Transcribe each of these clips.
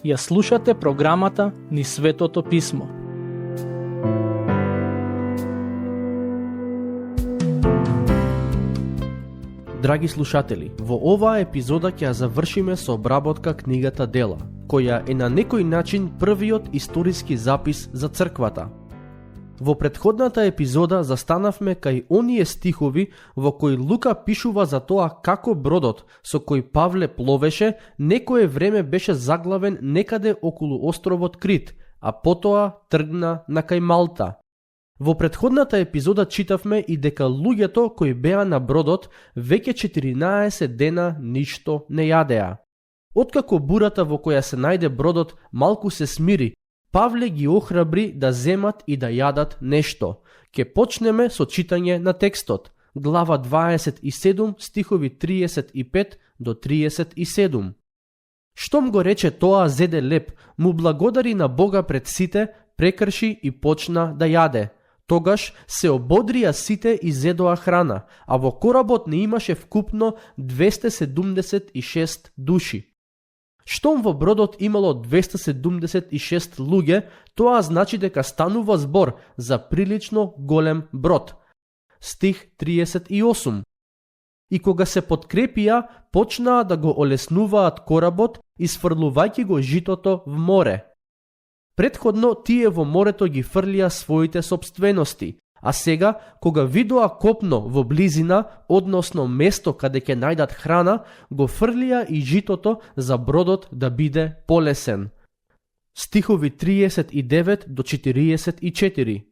Ја слушате програмата Низ Светото Писмо. Драги слушатели, во оваа епизода ќе ја завршиме со обработка книгата Дела, која е на некој начин првиот историски запис за црквата. Во претходната епизода застанавме кај оние стихови во кои Лука пишува за тоа како бродот со кој Павле пловеше некое време беше заглавен некаде околу островот Крит, а потоа тргна на кај Малта. Во претходната епизода читавме и дека луѓето кои беа на бродот веќе 14 дена ништо не јадеа. Откако бурата во која се најде бродот малку се смири, Павле ги охрабри да земат и да јадат нешто. Ке почнеме со читање на текстот. Глава 27, стихови 35 до 37. Штом го рече тоа, зеде леп, му благодари на Бога пред сите, прекрши и почна да јаде. Тогаш се ободрија сите и зедоа храна, а во коработ не имаше вкупно 276 души. Штом во бродот имало 276 луѓе, тоа значи дека станува збор за прилично голем брод. Стих 38. И кога се подкрепија, почнаа да го олеснуваат коработ, исфрлувајќи го житото в море. Претходно тие во морето ги фрлија своите сопственности, а сега, кога видоа копно во близина, односно место каде ќе најдат храна, го фрлија и житото за бродот да биде полесен. Стихови 39 до 44.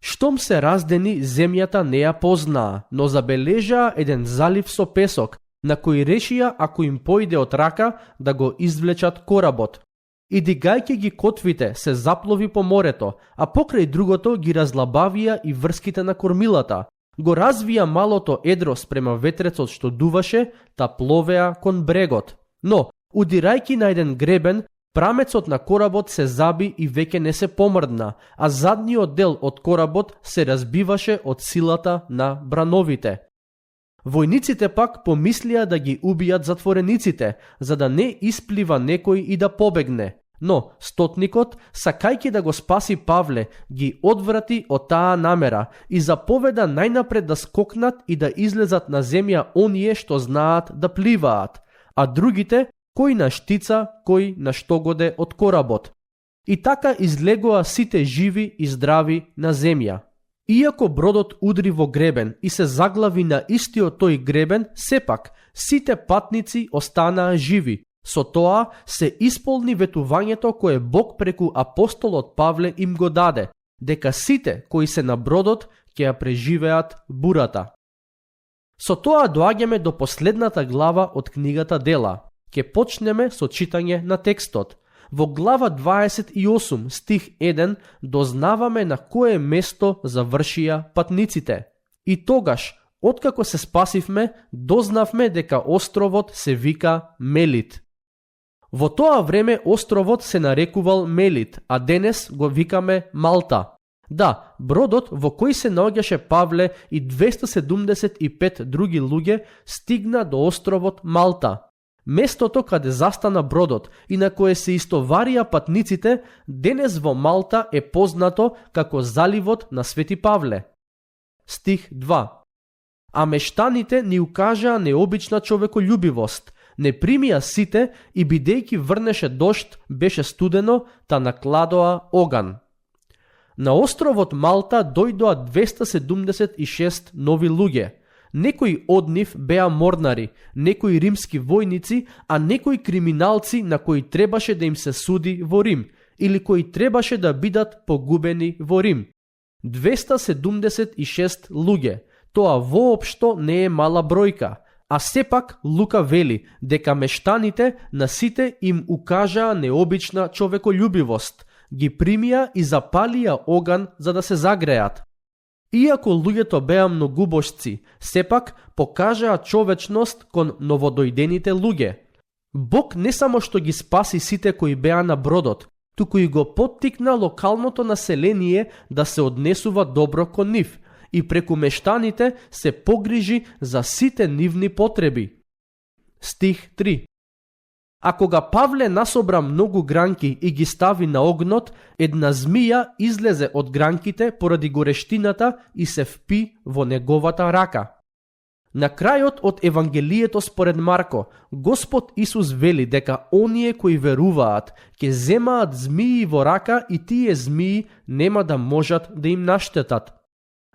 Штом се раздени, земјата не ја познаа, но забележаа еден залив со песок, на кој решија, ако им поиде од рака, да го извлечат коработ. И дигајќи ги котвите се заплови по морето, а покрај другото ги разлабавија и врските на кормилата. Го развија малото едро спрема ветрецот што дуваше, та пловеа кон брегот. Но, удирајќи на еден гребен, прамецот на коработ се заби и веќе не се помрдна, а задниот дел од коработ се разбиваше од силата на брановите. Војниците пак помислија да ги убијат затворениците, за да не исплива некој и да побегне. Но стотникот, сакајќи да го спаси Павле, ги одврати од таа намера и заповеда најнапред да скокнат и да излезат на земја оние што знаат да пливаат, а другите кој на штица, кој на штогоде од коработ. И така излегоа сите живи и здрави на земја. Иако бродот удри во гребен и се заглави на истиот тој гребен, сепак сите патници останаа живи. Со тоа се исполни ветувањето кое Бог преку апостолот Павле им го даде, дека сите кои се на бродот ќе ја преживеат бурата. Со тоа доаѓаме до последната глава од книгата Дела. Ке почнеме со читање на текстот. Во глава 28, стих 1, дознаваме на кое место завршија патниците. И тогаш, откако се спасивме, дознавме дека островот се вика Мелит. Во тоа време островот се нарекувал Мелит, а денес го викаме Малта. Да, бродот во кој се наоѓаше Павле и 275 други луѓе стигна до островот Малта. Местото каде застана бродот и на кое се истоварија патниците, денес во Малта е познато како заливот на Свети Павле. Стих 2. А мештаните ни укажаа необична човекољубивост, не примија сите и бидејќи врнеше дожд, беше студено, та накладоа оган. На островот Малта дојдоа 276 нови луѓе. Некои од нив беа морнари, некои римски војници, а некои криминалци на кои требаше да им се суди во Рим, или кои требаше да бидат погубени во Рим. 276 луѓе. Тоа воопшто не е мала бројка, а сепак Лука вели дека мештаните на сите им укажаа необична човекољубивост, ги примија и запалија оган за да се загреат. Иако луѓето беа многубожци, сепак покажаа човечност кон новодојдените луѓе. Бог не само што ги спаси сите кои беа на бродот, туку и го поттикна локалното население да се однесува добро кон нив и преку мештаните се погрижи за сите нивни потреби. Стих 3. А кога Павле насобра многу гранки и ги стави на огнот, една змија излезе од гранките поради горештината и се впи во неговата рака. На крајот од Евангелието според Марко, Господ Исус вели дека оние кои веруваат ќе земаат змии во рака и тие змии нема да можат да им наштетат.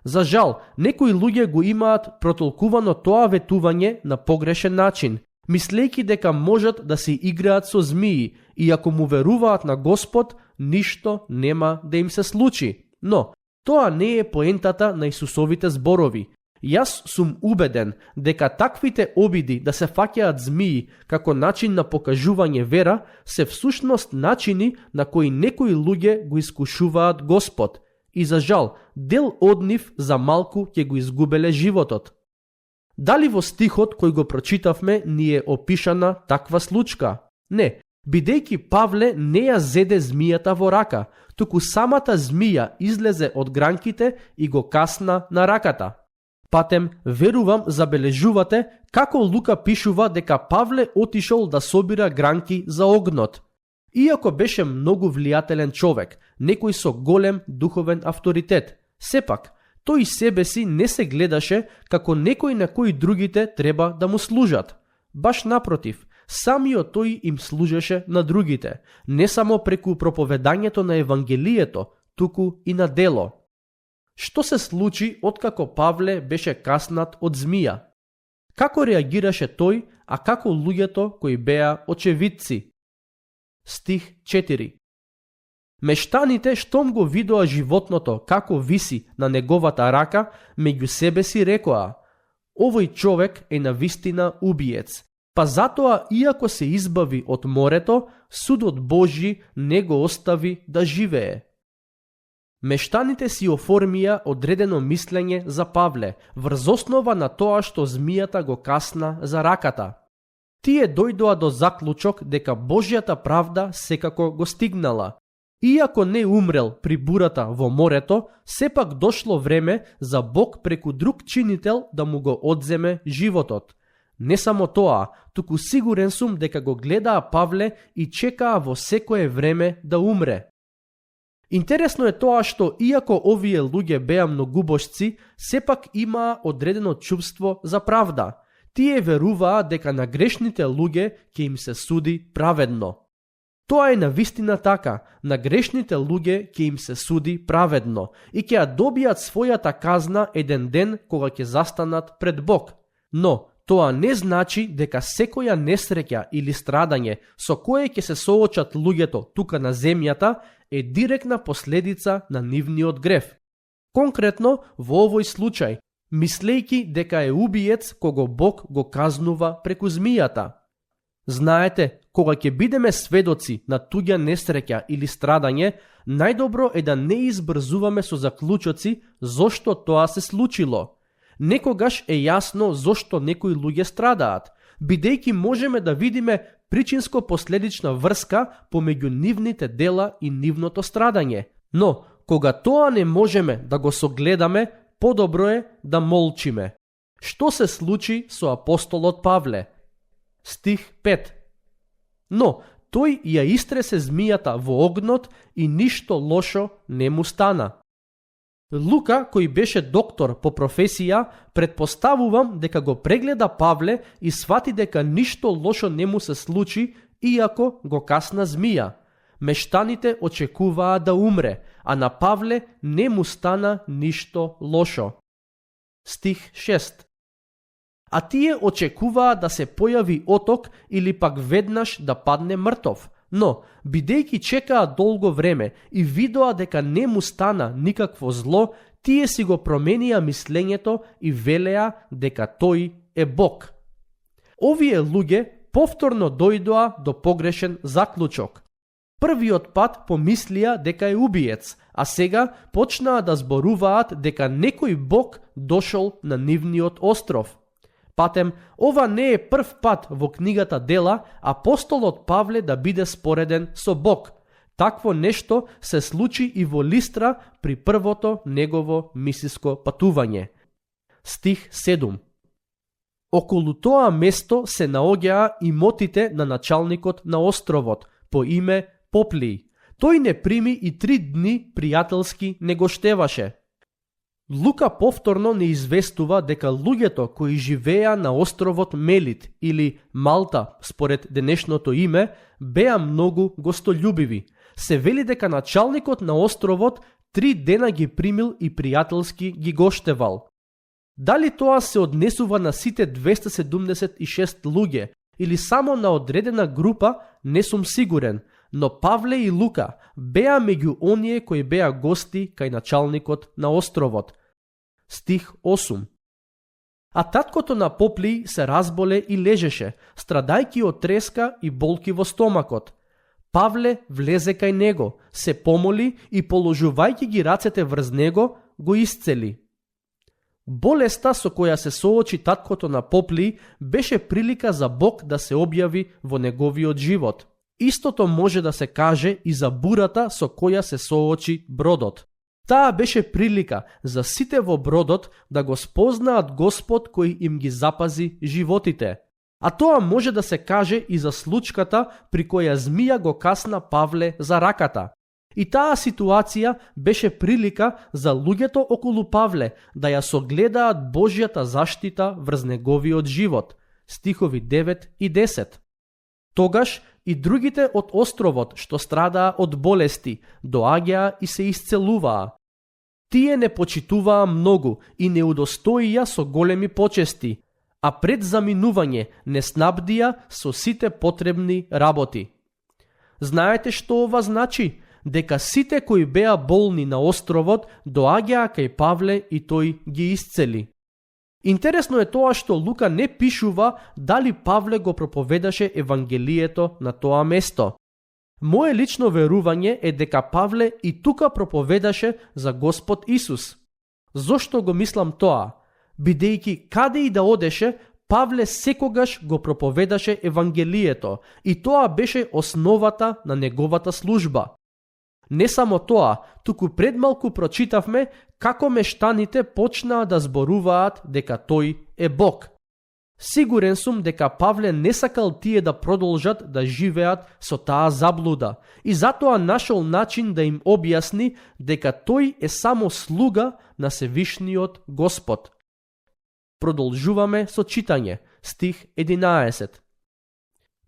За жал, некои луѓе го имаат протолкувано тоа ветување на погрешен начин, мислејќи дека можат да се играат со змии и ако му веруваат на Господ, ништо нема да им се случи. Но, тоа не е поентата на Исусовите зборови. Јас сум убеден дека таквите обиди да се фаќаат змии како начин на покажување вера се всушност начини на кои некои луѓе го искушуваат Господ и за жал дел од нив за малку ќе го изгубеле животот. Дали во стихот кој го прочитавме ни е опишана таква случка? Не, бидејќи Павле не ја зеде змијата во рака, туку самата змија излезе од гранките и го касна на раката. Патем, верувам, забележувате како Лука пишува дека Павле отишол да собира гранки за огнот. Иако беше многу влијателен човек, некој со голем духовен авторитет, сепак, тој себе си не се гледаше како некој на кои другите треба да му служат. Баш напротив, самиот тој им служеше на другите, не само преку проповедањето на Евангелието, туку и на дело. Што се случи откако Павле беше каснат од змија? Како реагираше тој, а како луѓето кои беа очевидци? Стих 4. Мештаните штом го видоа животното како виси на неговата рака, меѓу себе си рекоа: овој човек е навистина убиец, па затоа иако се избави од морето, судот Божји не го остави да живее. Мештаните си оформија одредено мислење за Павле, врз основа на тоа што змијата го касна за раката. Тие дојдоа до заклучок дека Божјата правда секако го стигнала. Иако не умрел при бурата во морето, сепак дошло време за Бог преку друг чинител да му го одземе животот. Не само тоа, туку сигурен сум дека го гледаа Павле и чекаа во секое време да умре. Интересно е тоа што иако овие луѓе беа многубожци, сепак имаа одредено чувство за правда. Тие веруваа дека на грешните луѓе ќе им се суди праведно. Тоа е навистина така, на грешните луѓе ќе им се суди праведно и ќе ја добијат својата казна еден ден кога ќе застанат пред Бог. Но тоа не значи дека секоја несреќа или страдање со кое ќе се соочат луѓето тука на земјата е директна последица на нивниот грев. Конкретно во овој случај, мислејќи дека е убиец кого Бог го казнува преку змијата. Знаете, кога ќе бидеме сведоци на туѓа несреќа или страдање, најдобро е да не избрзуваме со заклучоци зошто тоа се случило. Некогаш е јасно зошто некои луѓе страдаат, бидејќи можеме да видиме причинско-последична врска помеѓу нивните дела и нивното страдање. Но, кога тоа не можеме да го согледаме, подобро е да молчиме. Што се случи со апостолот Павле? Стих 5. Но, тој ја истресе змијата во огнот и ништо лошо не му стана. Лука, кој беше доктор по професија, предпоставувам дека го прегледа Павле и свати дека ништо лошо не му се случи, иако го касна змија. Мештаните очекуваа да умре, а на Павле не му стана ништо лошо. Стих 6. А тие очекуваа да се појави оток или пак веднаш да падне мртов. Но, бидејќи чекаа долго време и видоа дека не му стана никакво зло, тие си го променија мислењето и велеа дека тој е Бог. Овие луѓе повторно дојдоа до погрешен заклучок. Првиот пат помислија дека е убиец, а сега почнаа да зборуваат дека некој Бог дошол на нивниот остров. Патем, ова не е прв пат во книгата Дела апостолот Павле да биде спореден со Бог. Такво нешто се случи и во Листра при првото негово мисиско патување. Стих 7. Околу тоа место се наоѓаа имотите на началникот на островот, по име Поплий. Тој не прими и 3 дни пријателски не го штеваше. Лука повторно не известува дека луѓето кои живеа на островот Мелит или Малта, според денешното име, беа многу гостолюбиви. Се вели дека началникот на островот 3 дена ги примил и пријателски ги гоштевал. Дали тоа се однесува на сите 276 луѓе или само на одредена група, не сум сигурен, но Павле и Лука беа меѓу оние кои беа гости кај началникот на островот. Стих 8. А таткото на Поплий се разболе и лежеше, страдајки од треска и болки во стомакот. Павле влезе кај него, се помоли и положувајќи ги рацете врз него, го исцели. Болеста со која се соочи таткото на Поплий беше прилика за Бог да се објави во неговиот живот. Истото може да се каже и за бурата со која се соочи бродот. Таа беше прилика за сите во бродот да го спознаат Господ кој им ги запази животите. А тоа може да се каже и за случката при која змија го касна Павле за раката. И таа ситуација беше прилика за луѓето околу Павле да ја согледаат Божјата заштита врз неговиот живот. Стихови 9 и 10. Тогаш и другите од островот што страдаа од болести доаѓаа и се исцелуваа. Тие не почитуваа многу и не удостоија со големи почести, а пред заминување не снабдија со сите потребни работи. Знаете што ова значи? Дека сите кои беа болни на островот доаѓаа кај Павле и тој ги исцели. Интересно е тоа што Лука не пишува дали Павле го проповедаше Евангелието на тоа место. Мое лично верување е дека Павле и тука проповедаше за Господ Исус. Зошто го мислам тоа? Бидејќи каде и да одеше, Павле секогаш го проповедаше Евангелието и тоа беше основата на неговата служба. Не само тоа, туку предмалку прочитавме како мештаните почнаа да зборуваат дека тој е Бог. Сигурен сум дека Павле не сакал тие да продолжат да живеат со таа заблуда и затоа нашол начин да им објасни дека тој е само слуга на Севишниот Господ. Продолжуваме со читање, стих 11.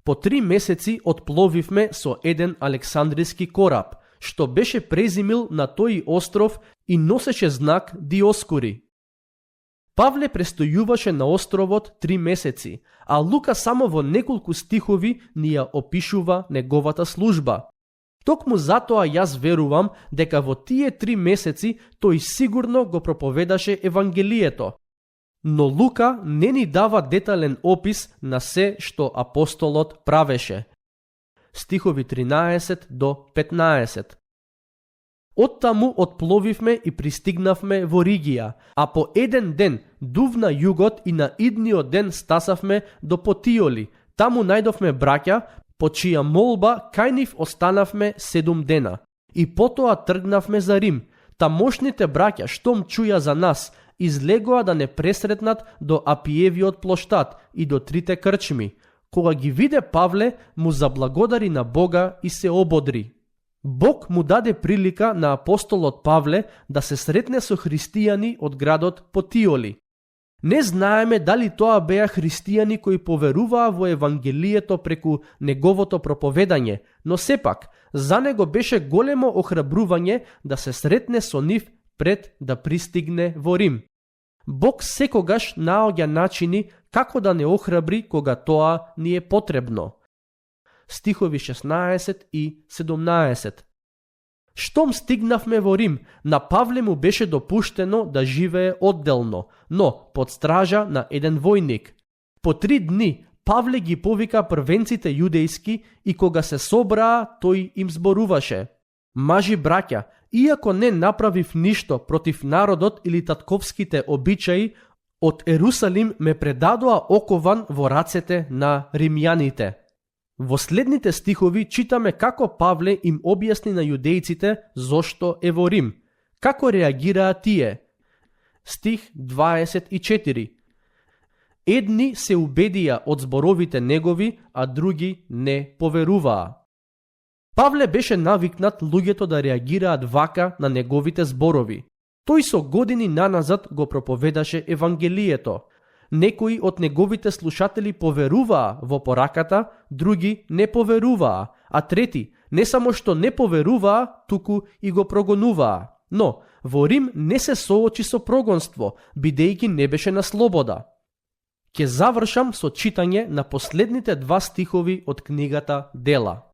По 3 месеци отпловивме со еден александриски кораб, што беше презимил на тој остров и носеше знак Диоскури. Павле престојуваше на островот 3 месеци, а Лука само во неколку стихови ни ја опишува неговата служба. Токму затоа јас верувам дека во тие 3 месеци тој сигурно го проповедаше Евангелието. Но Лука не ни дава детален опис на се што апостолот правеше. Стихови 13 до 15. Оттаму отпловивме и пристигнавме во Ригија, а по еден ден дувна југот и на идниот ден стасавме до Потиоли. Таму најдовме браќа, по чија молба кај нив останавме 7 дена. И потоа тргнавме за Рим. Тамошните браќа, штом чуја за нас, излегоа да не пресретнат до Апиевиот плоштад и до 3 крчми. Кога ги виде Павле, му заблагодари на Бога и се ободри. Бог му даде прилика на апостолот Павле да се сретне со христијани од градот Потиоли. Не знаеме дали тоа беа христијани кои поверуваа во Евангелието преку неговото проповедање, но сепак, за него беше големо охрабрување да се сретне со нив пред да пристигне во Рим. Бог секогаш наоѓа начини како да не охрабри кога тоа ни е потребно. Стихови 16 и 17. Штом стигнавме во Рим, на Павле му беше допуштено да живее одделно, но под стража на еден војник. По 3 дни Павле ги повика првенците јудејски и кога се собраа, тој им зборуваше: Мажи браќа, иако не направив ништо против народот или татковските обичаи, од Ерусалим ме предадоа окован во рацете на римјаните. Во следните стихови читаме како Павле им објасни на јудејците зошто е во Рим. Како реагираат тие? Стих 24. Едни се убедија од зборовите негови, а други не поверуваа. Павле беше навикнат луѓето да реагираат вака на неговите зборови. Тој со години наназад го проповедаше Евангелието. Некои од неговите слушатели поверуваа во пораката, други не поверуваа, а трети не само што не поверуваа, туку и го прогонуваа. Но во Рим не се соочи со прогонство, бидејќи не беше на слобода. Ке завршам со читање на последните 2 стихови од книгата Дела.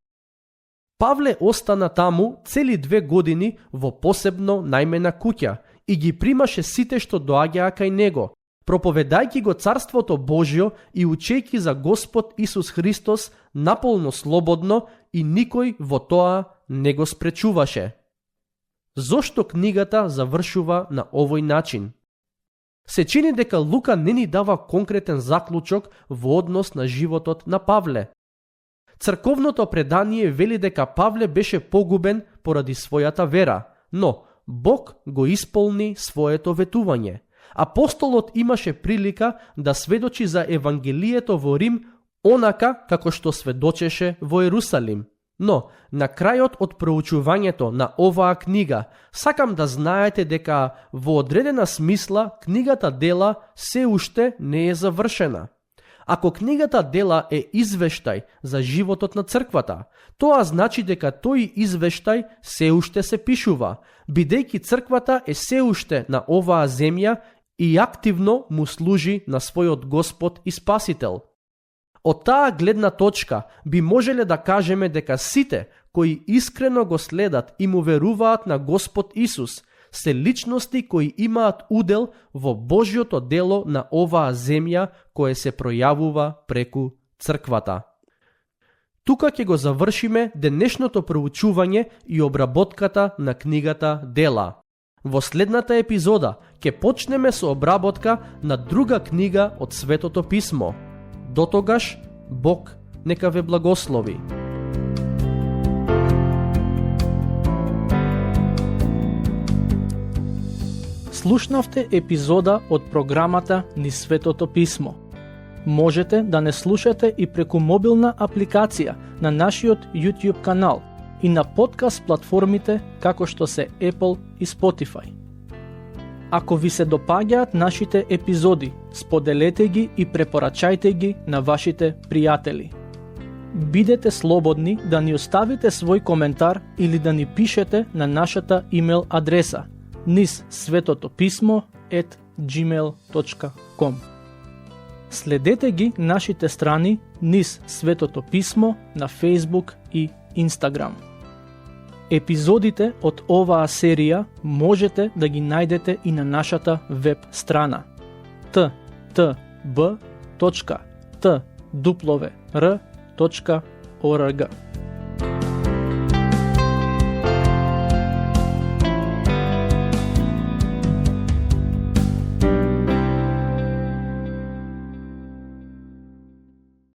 Павле остана таму цели 2 години во посебно најмена куќа и ги примаше сите што доаѓаа кај него, проповедајќи го Царството Божјо и учејќи за Господ Исус Христос наполно слободно и никој во тоа не го спречуваше. Зошто книгата завршува на овој начин? Се чини дека Лука не ни дава конкретен заклучок во однос на животот на Павле. Црковното предание вели дека Павле беше погубен поради својата вера, но Бог го исполни своето ветување. Апостолот имаше прилика да сведочи за Евангелието во Рим онака како што сведочеше во Ерусалим. Но, на крајот од проучувањето на оваа книга, сакам да знаете дека во одредена смисла книгата Дела се уште не е завршена. Ако книгата Дела е извештај за животот на црквата, тоа значи дека тој извештај се уште се пишува, бидејќи црквата е се уште на оваа земја и активно му служи на својот Господ и Спасител. Од таа гледна точка би можеле да кажеме дека сите кои искрено го следат и му веруваат на Господ Исус се личности кои имаат удел во Божјото дело на оваа земја кое се пројавува преку црквата. Тука ќе го завршиме денешното проучување и обработката на книгата Дела. Во следната епизода ќе почнеме со обработка на друга книга од Светото Писмо. Дотогаш, Бог нека ве благослови. Слушнавте епизода од програмата Низ Светото Писмо. Можете да не слушате и преку мобилна апликација на нашиот YouTube канал и на подкаст платформите како што се Apple и Spotify. Ако ви се допаѓаат нашите епизоди, споделете ги и препорачајте ги на вашите пријатели. Бидете слободни да ни оставите свој коментар или да ни пишете на нашата имейл адреса nizsvetopismo@gmail.com. Следете ги нашите страни Низ Светото Писмо на Facebook и Instagram. Епизодите од оваа серија можете да ги најдете и на нашата веб страна ttb.twr.org.